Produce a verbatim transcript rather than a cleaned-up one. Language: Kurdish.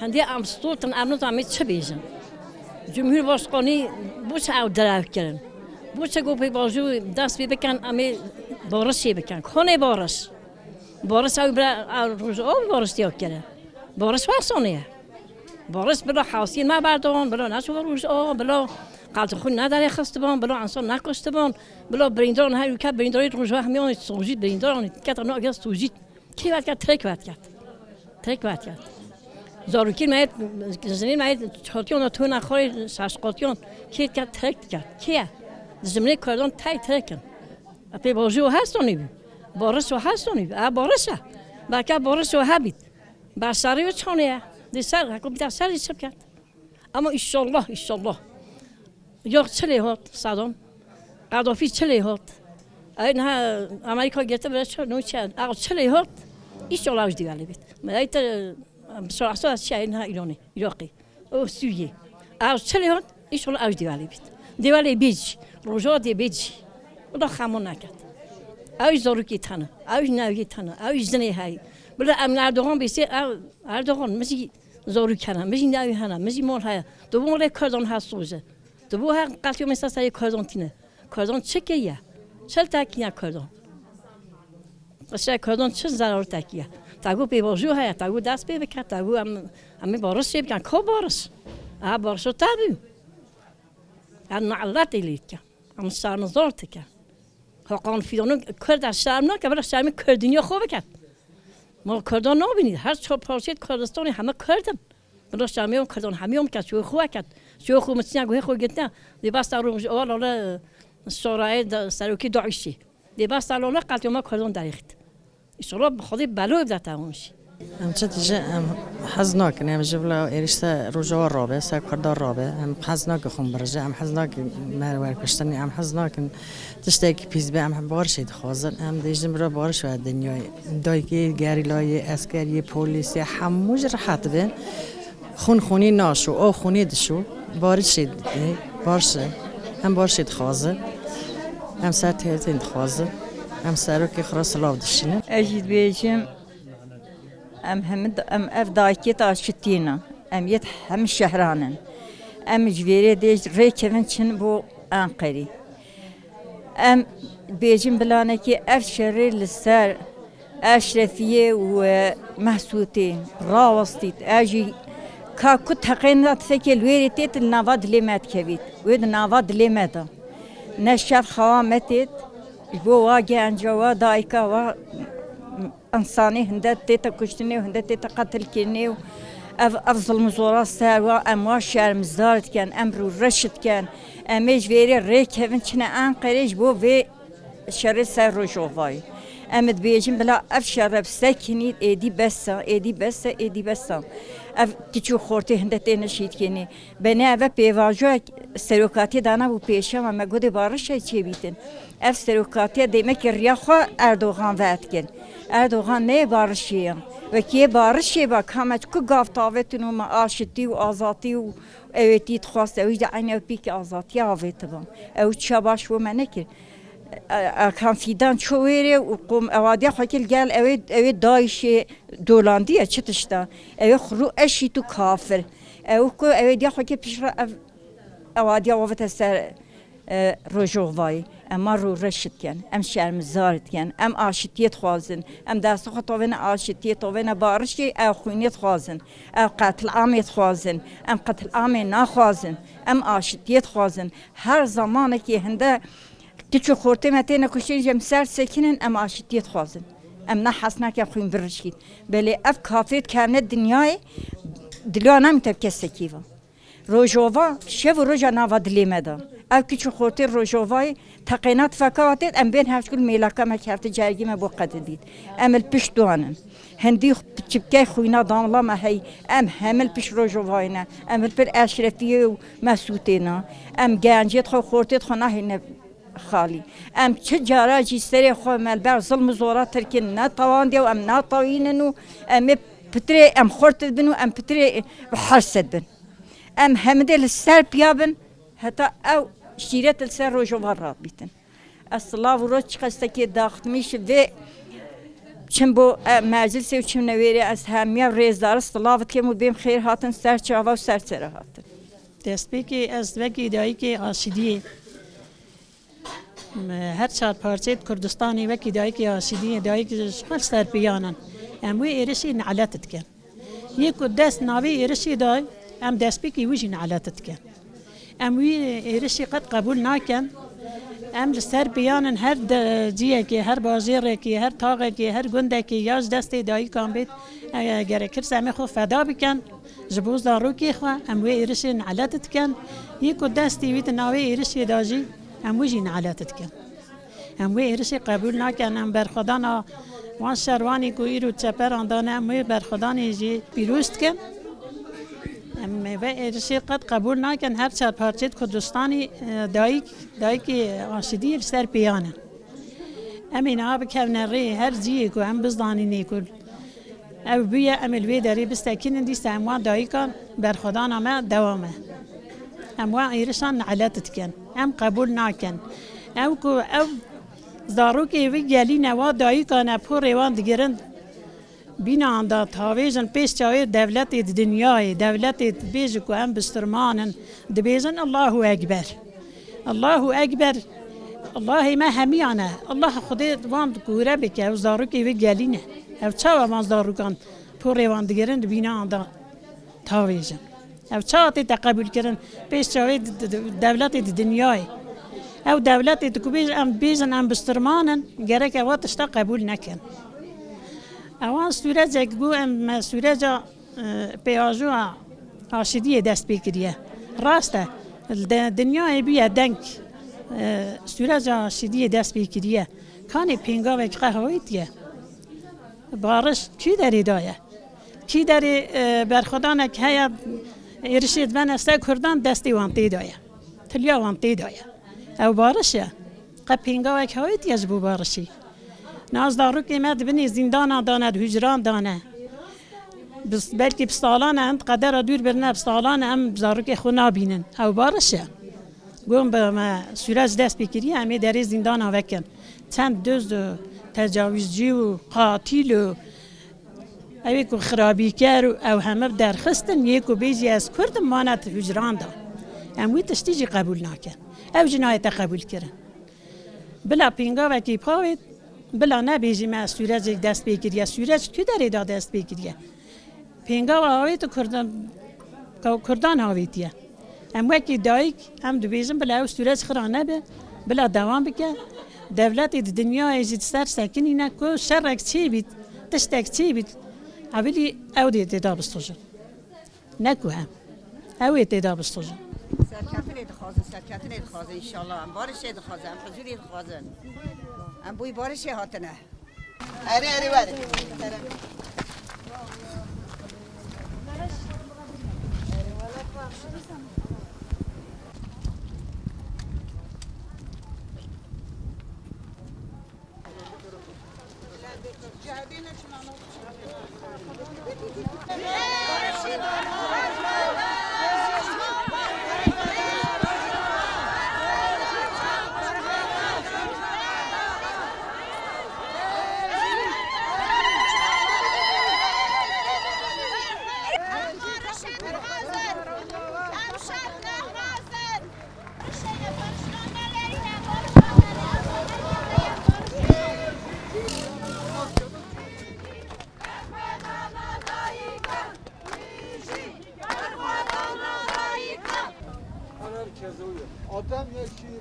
Hindê em stûr in, em nizanin em ê çi bêjin. Cumhurbaşkanî bo çi ew derew kirin? Bo çi got pêvajo dest pê bikin, em ê barişê bikin? Konê bariş? Bariş ew bira, ew Rojava bariş diya kirin. Bariş wexsonê ye. Bariş bila hewsiyên me berdon, bila neçû Rojava, bila qeltê xwe nederê xistibon, bila insan nekuştibon, bila birîndaran her ülke birîndarê Rojava hemiyan sojît birîndaran kete nagiya sojît. Kê vetket? Tirk vetket. Tirk vetket. Zarokên me yê, jinên me yê çatiyan de tûna xwe şaşqatiyan. Kê diket? Tirk diket. Kê ye? Dijminê Kurdan tey Tirk in. Pê bajî û her sonî bû. Bariş û her sonî bû. E, bariş e. Belke bariş û hebît. Beşarî û çonê ye. Dê ser, heko bîta ser jî çi biket. Ama inşallah, inşallah. Yok çi lê hat Saddam? Qedafî çi lê hat? Ew niha Amerîka girti bire çi nû çi? Ew çi lê hat? Înşallah ew jî dî welê bît. Me ey te, em, bi şahsa ez çi ey niha Îranê, Iraqê. Û Sûriyê. Ew çi lê hat? Înşallah ew jî dî welê bît. Dî welê bît jî. Rojava dê bît jî. Wila xemo neket. Ew jî zarokê tene. Ew jî newiyê tene. Ew jî jinê heyî. Bila em li Erdogan bêsê ew Erdogan, min jî zarok hene, min jî newî hene, min jî mal heye. Tu bo lê Kurdan her soje. Tu bo her qetî mesela serê Kurdan tîne. Kurdan çi kiriye? Çi li tekiye Kurdan? Mesela Kurdan çi zarar tekiye? Te got pêvajo heye, te got dest pê bike, te got em, em ê bariş çê bikin. Ka bariş? Eha bariş o te bû. Em nalet ê lê dikin. Em şermizar dikin. Hakan Fidan'ın Kurd şerm nake, bırak şermi Kurdun yok o biket. Ma Kurdan nabînî, her çar parçeyê Kurdistanê heme Kurd in. Bila şermê wan Kurdan hemî wan ket, çûyê xwe ket. Çûyê xwe miçinya guhê xwe girtiya. Dê basta Rojava Lale şorayê de, serokî DAIŞê. Dê basta Lale qeltê ma Kurdan derêxit. Înşallah bi Xwedê belo bidete wan jî. Em çi dije, em hez nakin, em ji bila êrîş ser Rojava rabe, ser Kurda rabe. Em hez nakin xwe birije, em hez nakin me wer kuştinê, em hez nakin tiştekî pîs be, em barişê dixwazin. Em dêjin bira bariş we dinyayê. Dayikê, gerîlayê, eskeriyê, polîsê, hemû ji rehet bin. Xûn xûnî naşo, ew xûnî dişo. Barişê didê, barişê. Em barişê dixwazin. Em ser têrtên dixwazin. Em serokê xwe re silav dişînin. Ez jî dibêjim, em hemî, em ev dayikê aşitî ne. Em yê hemî şehran in. Em ji vêrê dê rêkevin çin bo Enqerî. Em bêjin bilanekî ev şerê li ser Eşrefiyê û, e, Mehsûtê rawestît. Ev jî ka ku teqên de tifekê li wêrê têt li nava dilê me dikevît. Wê di nava dilê me de. Ne şev xewa me têt. Ji bo wa genca, wa dayika, wa însanê hinde tête kuştinê û hinde tête qetilkirinê û ev, ev zilm û zora ser wa em wa şermizar dikin, em rûreş dikin. Em ê ji vêrê rêkevin çine Enqerê ji bo vê şerê ser Rojovayê. Em dibêjin bila ev şer re bisekinî, êdî bes e, êdî bes e, êdî bes e. Ev kiç û xortê hinde têne şîtkirinê. Benê eve pêvajoyek serokatiyê danabû pêşe me, me godê barişê çêbîtin. Ev serokatiye demekê riya xwe Erdogan vedikir. Erdogan neyê barişê ye. Wekî yê barişê ba, ka me ku gav tavetin û me aşitî û azatî û ewêtî dixwast, ew jî de eynî ew pîkê azatiyê avêtiba. Ew çiya baş bo me nekir. E, Erkan Fîdan ço wêrê û qom ewadiya xwe kir gel ewê, ewê DAIŞê dolandiye çi tişta. Ewê xurû eşît û kafir. Ew ku ewê diya xwe kir piştre ev ewadiya wavite ser, e, Rojovayê. Em ma rûreş dikin, em şermizar dikin, em aşitiyê dixwazin, em destê xwe tovêne aşitiyê, tovêne barişê, ew xwînê dixwazin, ew qetilamê dixwazin, em qetilamê naxwazin, em aşitiyê dixwazin. Her zamanekî hinde kiç û xortê me têne kuştin, ji em ser sekinin, em aşitiyê dixwazin. Em ne hez nakin xwîn birişkît. Belê ev kafirê dikevne dinyayê, dila namî tev kesekî va. Rojova şev û roja nava dilê me de. Ev kiç û xortê Rojovayê teqêna tifeka hatê, em bên hevşkul mêlaka me kefte cergî me bo qedidît. Em li pişt wan in. Hindî çipkey xwîna damla me hey, em hemil pişt Rojovayê ne. Em li pir Eşrefiyê û Mesûtê ne. Em gencê xwe, xortê xwe nahêne xalî. Em çi cara jî serê xwe me li ber zilm û zora Tirkî netewandiye û em natewînin û em ê pitirê em xurt dibin û em pitirê bi herse dibin. Em hemidê li ser piya bin, heta ew şîret li ser Rojava rabîtin. Ez silav û roz çiqas tekê daxitmî ji vê çim bo, e, meclisê û çim newêrê ez hemiya rêzdar silav dikim û bêm xêr hatin ser çava û ser sere hatin. Destpêkê ez wekî dayikê aşîdiyê, me her çar parçeyê Kurdistanê wekî dayikê aşîdiyê, dayik ji xwe li ser piyan in. Em wê êrişî nelet dikin. Yê ku dest navê êrişê day, em destpêkî wî jî nelet dikin. Em wî êrişî qet qebûl nakin. Em li ser piyan in, her de-, ciyekê, her bajêrekê, her taxekê, her gundekê ya ji destê dayikan bêt, e, gerekirse em ê xwe feda bikin ji bo zarokê xwe, em wê êrişê nelet dikin. Yê ku destî wî di navê êrişê de jî, em wî jî nelet dikin. Em wê êrişê qebûl nakin, em berxwedana wan şervanî ku îro çeperan dane, em wê berxwedanê jî pîroz dikin. Em vê êrişê qet qebûl nakin, her çar parçeyê Kurdistanê, e, dayik, dayikê aşîdiyê li ser piyan in. Em ê niha bikevne rê her ciyê ku em bizanînê ku ew bûye, em ê li wê derê bisekinin, dîsa em wan dayikan berxwedana me dewam e. Em wan êrişan nelet dikin. Em qebûl nakin. Ew ku ew zarokê wî gelî ne, wa dayikan e, porê wan digirin bînan da tavêjin pêş çavê dewletê di dinyayê, dewletê dibêje ku em bistirman in, dibêjin Allahu Ekber. Allahu Ekber, Allahê me hemiyan e. Allah Xwedê wan gore bike, ew zarokê wê gelî ne. Ew çawa van zarokan porê wan digirin di bînan da tavêjin? Ew çawa tête qebûlkirin pêş çavê di, di, di, dewletê di dinyayê? Ew dewletê di ku bêj-, em bêjin em bistirman in, gerek ewa tişta qebûl nekin. Ewan sûrecek bû, em me sûreca, e, pêvajoya aşîdiyê dest pê kiriye. Rast e, li de-, dinyayê bûye deng, e, sûreca aşîdiyê dest pê kiriye. Kanê pêngavek qehawêtiye. Bariş kî derê daye? Kî derê, e, berxwedanek heye, êrişê dibene ser Kurdan, destê wan tê daye. Tiliya wan tê daye. Ew bariş e. Qe pêngawek hawêtiye ji bo barişî? Niha zarokê me di binê zîndana dane, di hucran dane. Bis-, belkî bi salan e, em di qedera dûr birine, bi salan e, em zarokê xwe nabînin. Ew bariş e. Got, bi me sûreç dest pê kiriye, em ê derê zîndana vekin. Çend duz û tecawizcî û qatîl û ew ê ku xirabîker û ew heme bi derxistin, yê ku bêjî ez Kurd im, mane di hucran de. Em wî tiştî jî qebûl nakin. Ew jî nayête qebûlkirin. Bila pêngavekî pawêt, bila nebêjî me sûrecek dest pê kiriye. Sûreç tu derê de dest pê kiriye? Pêngava awêt û Kurdan, Kurdan awêtiye. Em wekî dayik, em dibêjin bila ew sûreç xira nebe, bila dewam bike. Dewletê di dinyayê jî di ser sekinîne ku şerek çêbît, tiştek çêbît, evilî ew dê tê de bistojin. Ne ku em. Ew ê tê de bistojin. Serketinê dixwazin, serketinê dixwazin înşallah. Em barişê dixwazin, em huzurî dixwazin. Em boyî barişê hatine. Erê, erê, were. Adam yeşil,